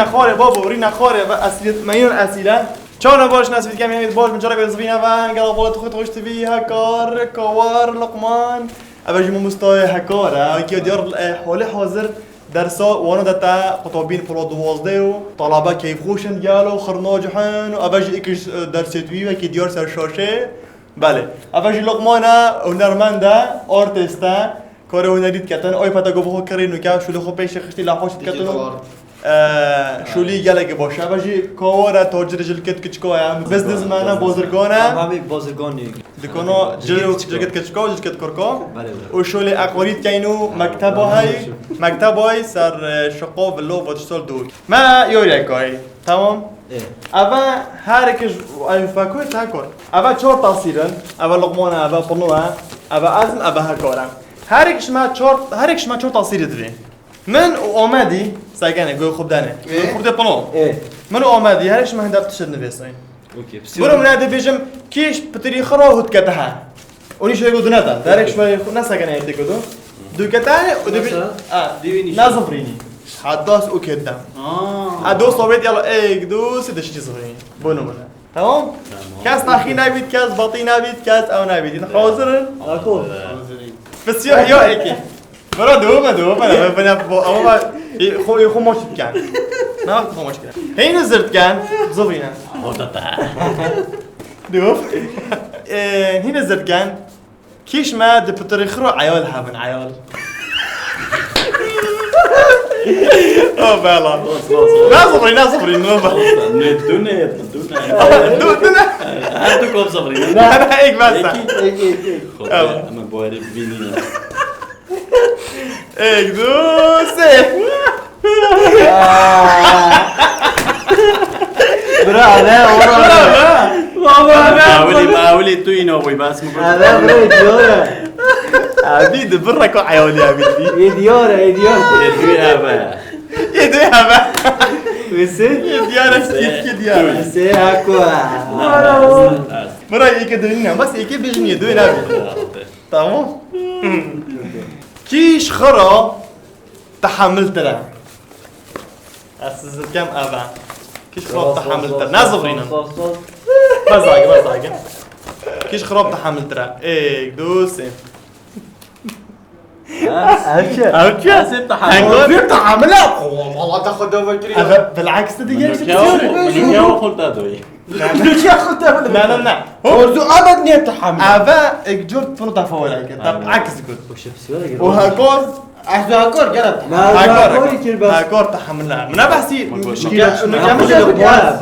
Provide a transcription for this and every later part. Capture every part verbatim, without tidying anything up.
Xwarê babo, rîna xwarê ve esîlet meyûn esîle. Çawa ne baş nasî dikem, yemî baş min cara be zivîne ve, gela balet xwe hoş tivî, Hekar, Kawar, Luqman. Eve jî mamostayê Hekar e, ki diyar, e, holê hazir dersa wana de te qutabîn polo duwazdeh û talaba keyfxweş in gelo, xirnac hin û eve jî ikiş, e, dersê tu wekî diyar ser şaşê. Belê. Eve jî Luqman e, hunermend e, artist e. Karê hunerî diketin. Oy peta ku bi xwe kirî nûke, şûlê xwe pêşê xiştî la xweş diketin. Digital art. Eee, şûlî gelekî baş e. Eve jî kawar e, tacirê cilkêt kiçika ye. Businessman e, bazirgan e. Tamamî bazirgan nî. Dikana cil-, cilkêt kiçika, cilkêt kurka. Belê, belê. Û şûlê eqorî dikeyn û mekteba hey. Mekteba hey ser, e, şiqo, vilo, vatiştal dû. Me yorek ay. Tamam. Ê. Eve her iki j-, ay, fakoy takor. Eve çor tasîr in. Eve Luqman e, eve Pino e, eve ez im, eve Hekar e. Her iki ji me çor, her iki ji me çor tasîrî divê. Min û Amedî, segene, goy xwe bidene. Ê. Goy xwe bide Pino. Ê. Min û Amedî, her iki ji me hindef tişt nivêsayîn. Okey, pisi Biro min dibêjim, kî ji pitirî xwe re hût kete he. Onî şoy godu neda. Derek şoy xwe ne segene yek godu. Du kete he, o de bir, Nasıl? Ha, Dîwî nîşan. Ne zifrînî. Hatta o kete. Aa. Ha, dost sohbet yala, ek, du, si de şi zifrînî. Bu numara. Tamam? Tamam. Kes taxî nebît, kes batî nebît, kes ew nebît. Hazir in? Ako. Hazirî. Pisiya ya eki. Bira, devam et, devam et. Ama ben, ben, bu, ama ben, e, xo, e, xo maç diken. Ne vakit xo maç diken? Heyni zirtken, zovine. Orada da. Devam. E, hine zirtken. Kîş me di pitirî xiro eyal hebin, eyal. O bela. Bas, bas, bas. Ne zovine, ne zovine, ne bela. Ne, du ne, du ne. Du, du ne. Her du kop zovine. Ne, ne, ek bas. Eki. Ek, ek, ek. Xwedê, Evet. Em ê bawerê bibînin. Ek, du, sê. Bira, ne, oğlum? Baba, ne? Mawilî, mawilî tu yine oy bas mı? Eve, bira, diyor ya. Abi, de bir rako ayoli abi. Ediyor, ediyor. Ediyor abi. Ediyor abi. Wisi? Ediyor, etki diyor. Wisi, hako. Bira, iki de yine, bas iki bir niye, dön abi. Tamam. Kîş xira tehamiltir e. Ez siz dikem eve. Kîş xira tehamiltir. Ne zivînin? Sos, sos, sos. Bezagi, bezagi. Kîş xira tehamiltir e. Ek, du, sê. Erçe. Erçe. Erçe tehamil. Erçe tehamil e. Valla te xwe dava kiriye. Eve bilaks de diye. Min ya xulta doyî. Ne, ne, ne. Hop. Ordu abed niye tehamil? Eve ek cur pino tefawul eke. Tab aks got. O şepsi var ya. O hakor. Ez de hakor, gel. Ne, hakor, hakor kir bas. Hakor tehamil. Mına bahsi. Muşkil.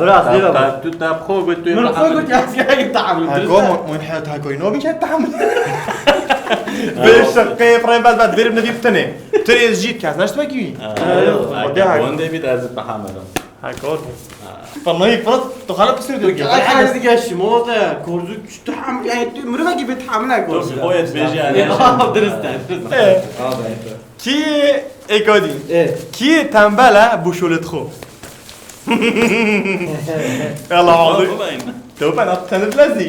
Bırak, bırak. Tu tab xo got tu. Mına xo got ya, tehamil. Hakor, mun hayat hakor. No bir şey tehamil. Beş dakika, prem bas, bas, verim ne bir tane. Tane jit kas, naştı ki. Aa, yok. Hadi hakor. Onda bir de tehamil. Ha, kor. Vallahi Fırat, tu hala pis diyor. Ay, ay, dike şimo da, korzu, tu ham, yani, tu, mürüme gibi tahamle korzu. Dur, o yet beji yani. Ya, dürüst, dürüst. Evet. Abi. Ki ekodi. Evet. Ki tembel ha, bu şöyle txo. Yalla, abi. Tamam, bu da aynı. Tamam, ben at tanıt lazım.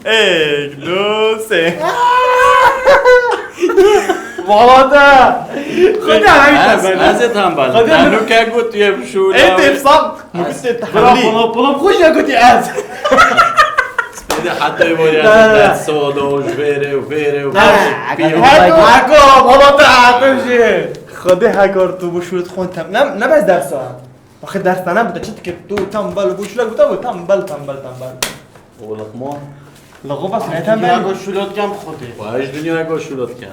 Ek, du, sê. Valla da. Xwedê heyî Ez, te ben. Ez ê tembel. Xwedê Te min- nuke gotiye bişû. Ê tê sab. Mukit tê Bira, tehamlî. Polo, polo xwe jî gotî ez. Hadi hatta bu Ne, ne, ne. ya. Soda, o jvere, o vere, o Ne, vere. Heko, valla te hakim jî. Xwedê hekar tu bişû xwe tem. Ne, ne bez dersa. Axir ders te nebû, te çi dikir? Tu tembel bû, şule gote bû, tembel, tembel, tembel. O Luqman. Luqman bas ne tembel? Dünya go şulot kem xwedê. Wa ji dünya go şulot kem.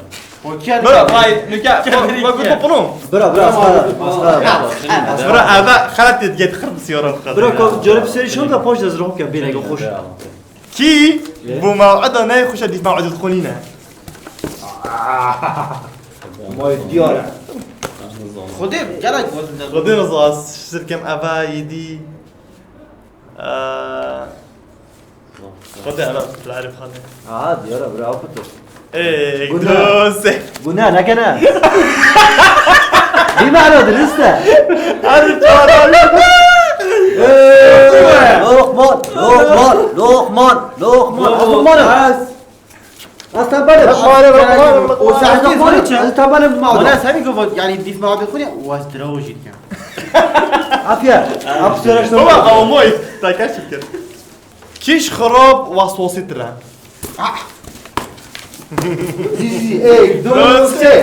O kiya Bira, vay, nuke, Kiya bak, bak, bak, bak, bunu. Bira, bira, Bira, asla, bira, asla. Bira, eve xelet diye xir bisiyor xir. Bira, ko, corib seri şun da poş da zroh ke bira, Peki, xoş. bira. Ki, Ye? bu mew'ida ne, xuşa dîf mew'ida xunîne. Ama diyar. Xwedê gelek wezin de. Xwedê razas, sirkem eva yedi. Ee, Xwedê eva, la Arif Xanê. Aha, diyar, bira, kutu. Ê, Guna. du, sê. Guna, ne kene? Dîme, alo, dirist e. Arif Xanê. Ee, Lokman, Lokman, Lokman, Lokman. Lokman. Lokman. Ez tebelim. Bak, bak, bak, bak, bak. O sahnede Lokman var için. Ez tebelim, Lokman. Bana sen mi kapat? Yani dîf mabê xwe ya, was dira o jî dikem. Afiye. Afiye. Baba, amoy. Taka şükür. Kîş xirab waswasî tire. Zî, zî, zî. Ey, dur, dur, sê.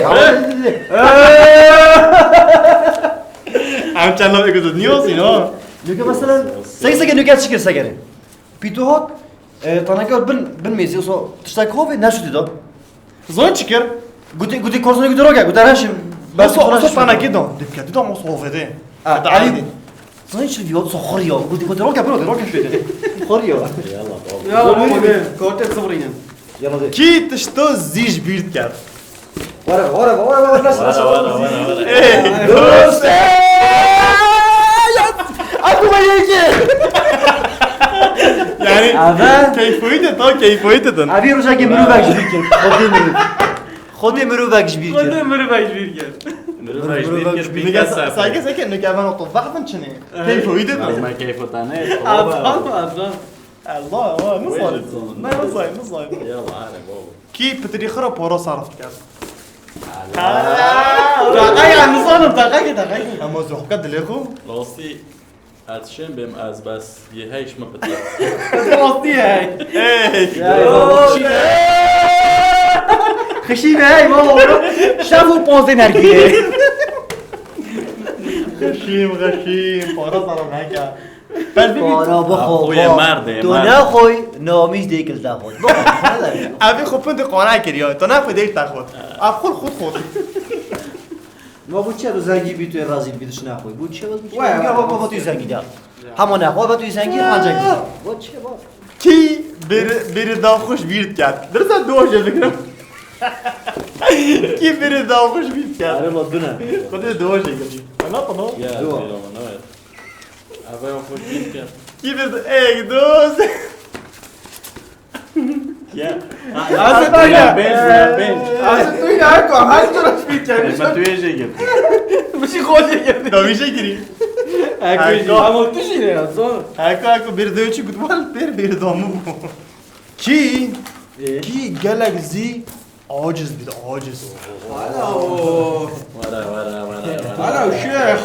Em çend lafê ku tu niyozîn, ha? Nuke mesela, sey seke nuke çikir sekere. Pîto hat, e, taneke bin, bin mêzî, so tiştek xo vê neşutî da. Zon çi kir? Gutî, gutî korsonê gutî roke, gutî reşim. Oso, oso tanekî da. Dipketî da, oso hovê de. Ha, Hadi Elî. Zon çi diyor, so xor ya. Gutî, gutî roke, bro, roke şöyle. Xor ya. Yalla, baba. Ya, korte sıfırıyla. Yalla de. Kî tişto zî ji bîr diket? Were, were, were, were, nasıl, nasıl? Were, were, were, were. Ey, dost. Aklıma geldi. Yani, keyfoyî de, tam keyfoyî de din. Abi, rojekê mirovek ji bîr kir. Xwedê mirov. Xwedê mirovek ji bîr kir. Xwedê mirovek ji bîr kir. Mirovek ji bîr kir, bîr kir. Sake, sake, nuke ben oto vexvin çinê. Keyfoyî de din. Azma keyfotane. Azam, azam. Allah, Allah, ne zalim. Ne zalim, ne zalim. Yalla, hadi, baba. Kî pitirî xwe re para sarf diket? Daqa ya, nizanim, daqa ki, daqa ki. Ama zohka dilê xwe. Rastî, ez şên bêm ez bes yê hey şme pitir. Rastî hey. Hey. Xişî be hey, baba. Şev û ponzdeh nergîlê. Xişîm, xişîm, para sarf neke. Para bixwe. Xwê merdê, tu merdê. Nexwî, namî ji dêkil te xwî. Bixwe, xwî. Evê xwe pindî qane kiriye. Tu nexwî dêk te xwî. Ev xwî xwî xwî. Ma bu çi bu zengî bî tu razî bî tu nexwî. Bu çi bu çi? Wê, wê, wê, wê, wê, tu zengî de. Hema nexwe, wê tu zengî ancak. Bu çi bu? Kî bir, biri daha xweş bîr diket. Dirse doje bigirim. Kî biri daha xweş bîr diket. Are ma dune. Xwedê doje girî. Ana qano. Ya, dua. Eve ya xweş bîr ket. Kî bir de, ey, dost. Ya. Azad ya. Bench, ya, bench. Azad tu ya, ko, her tu raş bîr ket. Ma tu yê jê girtî. Mişî xwe jê girtî. Da wî jê girî. Eko jî. Ama tu jî ne ya, zor. Eko, eko, bir de üçü gutmal, bir, bir damu. Kî, kî gelek zî Aciz bir de, aciz. Alo. Were, were, were, were. Alo, şêx.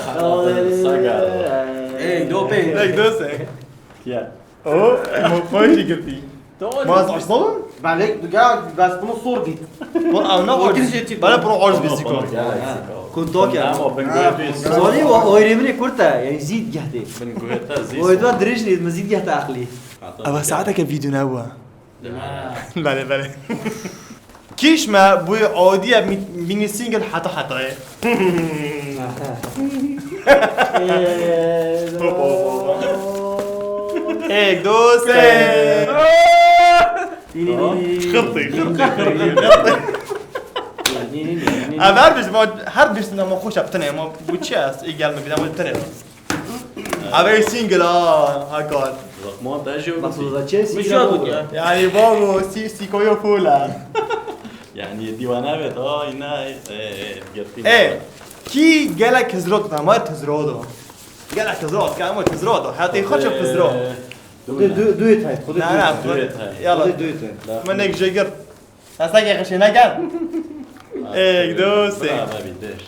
Saga. Ey, do pê. Ey, do se. Ya. O, mo koyji girdi. Doğru. Maz aslanım? Belek, gel, bes bunu sor git. Bu avna o. Bana bunu aciz bir ziko. Kontak ya. Ama ben gördüm. Zani o, o öyle mi kurta? Yani zîd geldi. Ben gördüm, zîd. O yüzden direjli, mi zîd geldi akli. Ama saate ke video ne bu? Belê, belê. Kîş me bûye adiye mî-, mînî single heta hetayê. Hop, hop, hop. Êk, du, sê. Xirtî, xirtî, xirtî, xirtî. Ev her bijma, her bijtina ma xweş e, tenê ma bu çi est? Ê gel me bîne ma tenê. Eve single ha, hakat. Zokman te jî. Nasıl olacak? Mişa bu ya. Yani babo, si, sikoyo fula. Yani dîwana evet, ha, yine, e, e, girtî. E, kî gelek hizrot ama hizrodo. Gelek hizrot, ama hizrodo. Hatta xaça hizro. Du, du, duet hay. Na, na, duet hay. Yalla. Duet hay. Men ek jegir. Hestekê xişê neke. Êk, du, sê. Bravo, bîtir.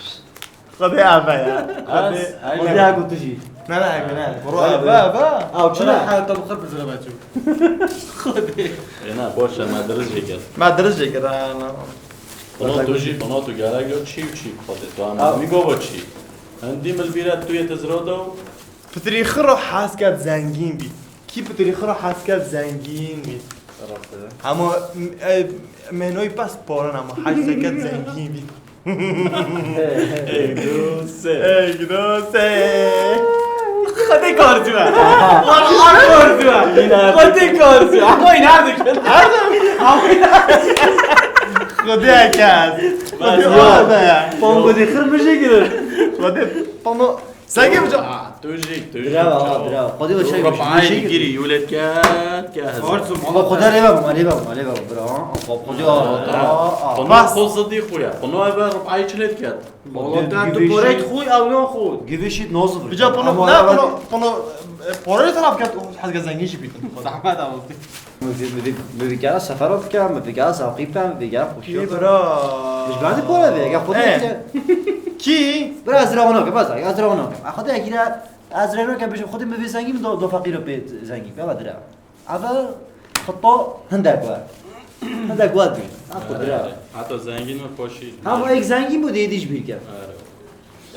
Xwedê eve ya. Xwedê. Xwedê ego tu jî. Ne, ne, ego ne. Bro, eve, eve. Ew çi ne? Heta bi xir bizire beçû. Xwedê. E, ne, boş ver, me dirist jê kir. Me dirist jê kir, ha, ne. Xwedê tu jî, xwedê tu gerek yok çî û çî, xwedê tu ama mi govo çî. Hindî milbîret tu yê tizrodo. Pitirî xwe re hez ket zengîn bî. Kî pitirî xwe re hez ket zengîn bî? Rast e. Ama, e, menoyî pes paran ama hez ket zengîn bî. Ey, du, sê. Ey, du, sê. Xwedê kar dibe. Xwedê kar dibe. Xwedê kar dibe. Ama nerede? Xwedê kes. Xwedê ya. Pongo de xir mi jê girin. Xwedê pano Sengê bica. Ah, tu jî, tu jî. Bravo, bravo. Xwedê we şey, Rub'ayê digirî, yûlet ket, ke hezar. Xwedê lê bam, lê bam, lê bam, bravo. Xwedê, ah, ah. Xwedê xwe zidî xwe ya. Xwedê eve Rub'ayê çi lê diket? Wala te tu porek xwe, ew ya xwe. Givişî nazir. Bica pano, ne pano, pano, e, porê taraf ket, hezge zengîn jî bîtin. Zahmet ama. Bi, bi, bi, bi vîgera sefera bike, bi vîgera zewqî bike, bi vîgera xweşiya bike. Bira. Ji ber de pare be, ya xwe de bike. Kî? Bira ez rewna ke, bas ez rewna ke. Xwedê ekî re ez rewna ke bêjim xwedê min vê zengî min do, do feqîro pê zengî. Bela dire. Eve xito hindek we. Hindek we dî. Xito dire. Heta zengîn mi poşî. Ha bu ek zengîn bu dê dî ji bîr ke.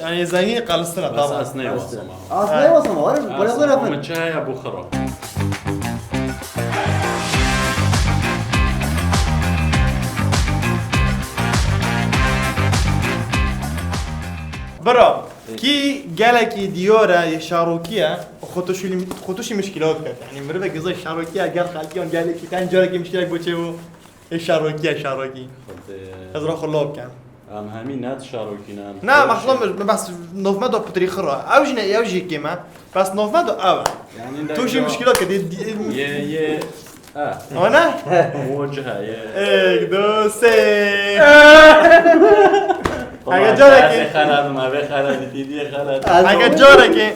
Yanî zengîn qalistina tamam. Bes ez neywasim ama. Az neywasim ama. Var, bana bana. Ama çaya bu xira. Bira, kî gelekî diyar e, yê şarokî ye, xwe tûşî, xwe tûşî mişkîlat diket. Yanî mirivekî zay şarokî ye, gel xelkî yan gelekî ten carekî mişkîlek bo çê bû, yê şarokî ye, şarokî. Xwedê. Ez ra xwe lop kem. Em hemî ne şarokî ne, em Ne, xwe mexlum tûşî. Bes nov me do pitirî xira. Ew jî ne, ew jî kêm e. Bes nov me do ew e. Yanî de Tûşî ya. Mişkîlat ke dê, dê, Ye, ye. Ha. Ana? Mucize ye. Ek, du, sê. Hege carekê. Xelat, ma ve xelat, dî diye xelat. Hege carekê.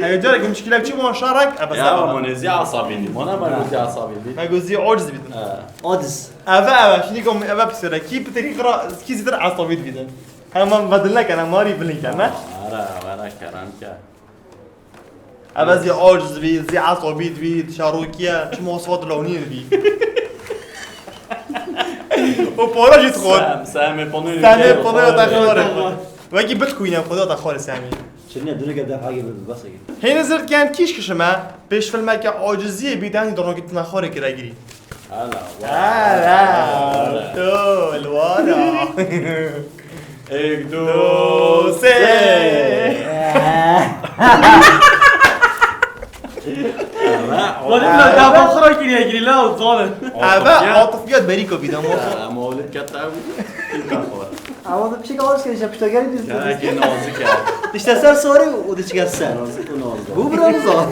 Hege carekê mişkîlek çi bû şarek? Ebe Ya, sabah. Ama ne zî asabî dî. Mona ma zî asabî dî. Me gozî oc zî bîtin. Ha. Oc. Eve, eve. Şimdi kom eve pisere. Kî pitirî xira, kî zîtir asabî dibîtin. Hemen bedil nekene, marî bilin kene. Ara, ara, karanka. Eve zî oc zî bî, zî asabî dibî, şarokî ye, çi mosfat lewnî dibî. O para jî dixwar. Sem, semê panoyê Semê panoyê te xwar. Wekî bitcoin e, xweda te xwar semê. Çinne dûneke def hagê bi basa gir. Hêne zird ken kîş kişime, pêş filmeke aciziyê bî, dehî de rokî tine xwarê kire girî. Hala, Hala, hala. To, li wara. Ek, du, sê. Wala, la, da xira kiriye, kiri la, o zalım. Eve, Atıf ya. Atıf ya, berî ko bî, damo. Ama o lip kete bu. Ama da bir şey kalmış ki, işte, piştageri biz. Ya, ki nazik ya. İşte sen sonra o da çıkar sen. Nazik o nazik. Bu biraz o.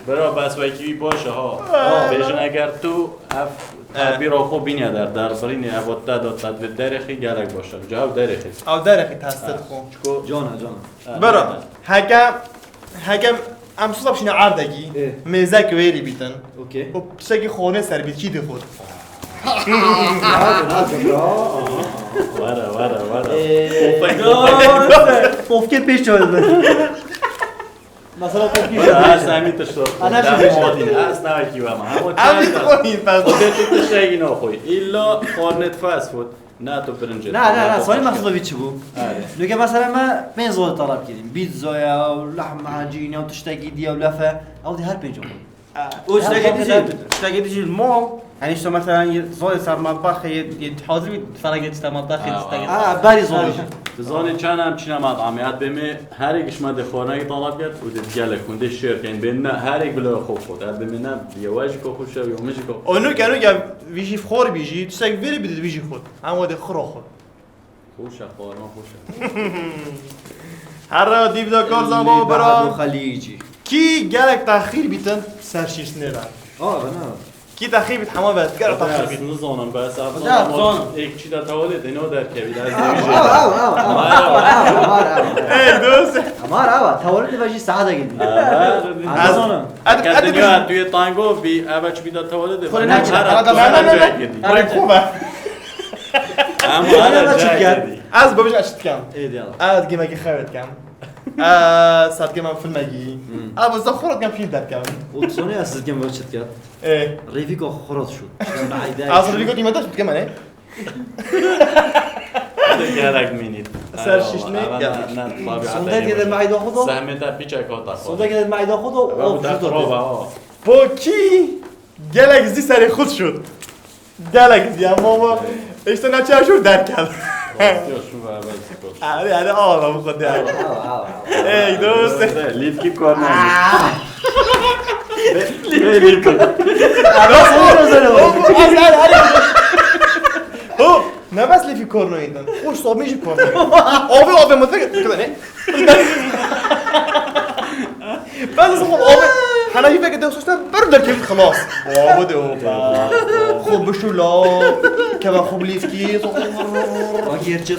Bira, bes wekî wî baş e, ha. Ha. Bêjin eger tu ev terbîra xwe bîniye der, derbirînê ev te do te divê derêxî gelek baş e. Ca ew derêxî. Ew derêxî teste dixwe. Çiko Cana, cana. Bira, heke, heke em susa bişîne erdekî, Ê. Mêzek wêrî bîtin. Okey. Û tiştekî xornê ser bît, kî dixwit? Were, were, were. Ê. Pofkê pêş çawe. Mesela pofkî Ha, şöyle. Semî tişt. Ana Dem şöyle. Odin, ez navekî we ma. Hem o Em çay da. Xwîn pes. O de tu tiştekî naxwî. Îlla xwarnet fast food. Ne tu pirince. Na, na, na, sayın mahsulovi çi bu? Hadi. Nuke mesela me pênc zor talep kirin. Pizza ya, lahmacun ya, tiştekî diye, lefe. Ew di her pênc xwe. O Ya, işte bak, gidişi, bak. İşte gidişi mol. Yani işte mesela zor ser matbah, yet, yet hazır bir falan geç işte matbah, Ha, işte ha. Ha, bari zor. Ha. Tu zanî çend em çîne mat'amê, ez bê me her êk ji me dê xwarinekî talab ket û dê gelek hûn dê şêr kein, bê ne her êk bila xwe xwe. Ez bê me ne, yewe jî ko xwe şev, yo min jî ko. Onuk, onuk ya, vî jî xor bî jî, tu sek vêrî bidî vî jî xwe. Em we dê xiro xwe. Xweş e, xwarina xweş e. Herre dîv de kar zan baba bira. Xelîcî. Kî gelek texîr bîtin ser şîştinê de. Aa, ben ne? Kî texîr bît hema be, gelek texîr bît. Ez nizanim, bes ev Xweda zanim zan. Êk çî de tewalê dê no derkevî, ez Aw, dêjê. Aw, aw, aw, aw. Amar, aw, aw, amar, aw. Ey, dost. Amar, aw, tewalê de vejî saete geldi. Aha. Ez zanim. Ed, ed, ed, dünya, tu yê tango bî, eve çi bî de tewalê de. Xwere ne çi? Ara da ne, ne, ne, ne. Xwere xwe be. Ama Xwere ara ne çi cahil diken? Dî. Ez bebij eşit kem. Ê, diyala. Ez gemekî xewet kem. Ez saat kem filmekî. Hmm. Ez bu xorot kem film derkem. O tu sonê ez sizkem ve çit ket. Ê. Rêvîka xorot şû. Ayda. Az rêvîka dîme de şût kem ne. Gerek mînît. Ser şiştine ya. Sonda gidin mayda xwe do. Zehmeta piçek hota xwe. Sonda gidin mayda xwe do. Eve bu da xwe ba. Pokî. Gelek zî serê xwe şût. Gelek zî ama, ama işte ne çaşur derken. Yok, şu var, ben spor. Hadi, hadi, ama bu kadar. Awa, awa, awa. Ey, dost. Lifki korna. Lifki. Nasıl özel o? Hop, ne bes lifki korna yedin? Hoş, sabun jî korna. Abi, abi, mutfak. Ben de sana abi, hana yiyecek de soslar, ben de keyif xelas. Baba de o. Xwe bişûla, keva xwe bi lîfkî. Bak gerçek.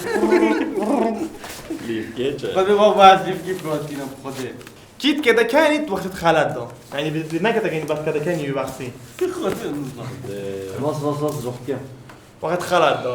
Lîfkê çi? Xwedê baba ez lîfkî proteîna bi xwedê. Kît ke de kenît wextê xelat da. Yani bi, bi ne ke de kenît bas ke de kenî wî wextî. Xwedê nizam. Vas, vas, vas, zoxke. Wextê xelat da.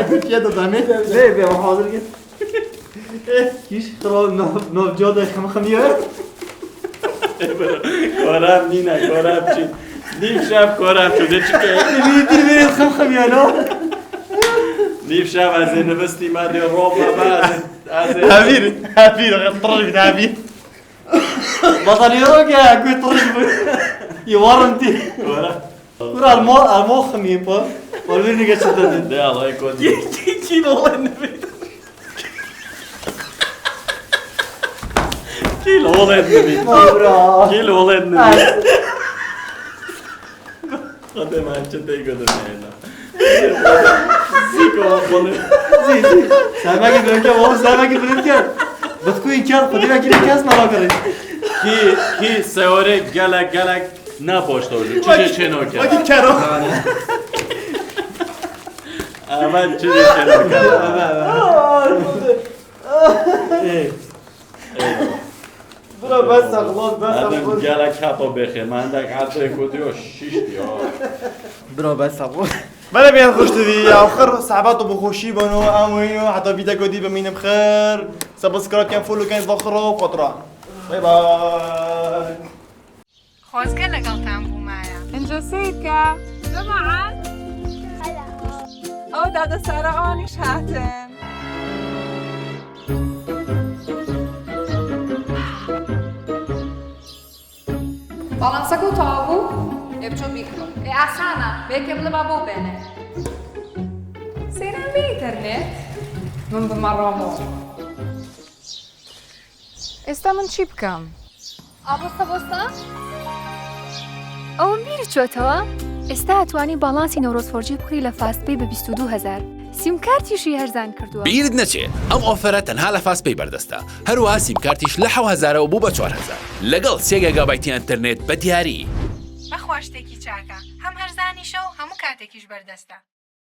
Te gotiye de demê. Lê be hazir git. Kîş xira nav, nav ca de xem xem ya. Koram nîne, koram çi? Nîv şev koram çi? De çi ke? Ê, bir, bir, bir, xem xem ya, no? Nîv şev ez ê nivistî me dê ro me be, ez ê, ez ê Hevîr, hevîr, tırış bir hevîr. Batalya yok ya, göt tırış bu. Yuvarım diye. Koram. Kur alma, alma ximî pa. Olvir nige çi dedin? De Allah'ı korusun. Kî, kî, kî, ne olan ne? Kî ne olan ne? Bra. Kî ne olan ne? Hadi ben çeteyî götürmeyeyim. Zî ko bunu. Zî, zî. Sen belki böyle oğlum, sen belki böyle gel. Bıtkı inkar, Xwedê wekî kes merak kir. Kî, kî sewere gelek, gelek ne poşto. Çiçe çêno ke. Wekî kero. Evet, çiçe çêno ke. Ey. Bira bes xlas, bes Adam xlas. Gelek hata bêxê, me endek etê ku diyo şişt ya. Bira bes xlas. Bere bêhn xweş divî, ya xir sabat û bi xweşî bano, em wîno, heta vîdeko dî bimînin xir. Subscribe ken, follow ken, xira û xotira. Bay bay. خۆزگە لەگەڵتان بوومایە. ئینجا سیرکە. بمەعە. ئەو دادە سارە ئەوانیش هاتن. باڵانسەکە و تەواو بوو. Ê biço bîkiro. Ê asana. Bê kê bile ba bo bene. Seyran bê internet. Min bi me ramo. ئێستا من چی بکەم؟ ئابۆستا بۆستا؟ ئەوم بیر چۆتەوە. ئێستا ئەتوانی باڵانسی نەورۆز فۆر جی بکڕی لە فاست پەی بە بیست و دوو هەزار. سیمکارتیشی هەرزان کردووە. بیرت نەچێ، ئەم ئۆفەرە تەنها لە فاست پەی بەردەستە. هەروەها سیمکارتیش لە حەوت هەزارەوە بوو بە چوار هەزار، لەگەڵ سێ گێگابایتی ئینتەرنێت بە دیاری. بەخوا شتێکی چاکە، هەم هەرزانیشە و هەموو کاتێکیش بەردەستە.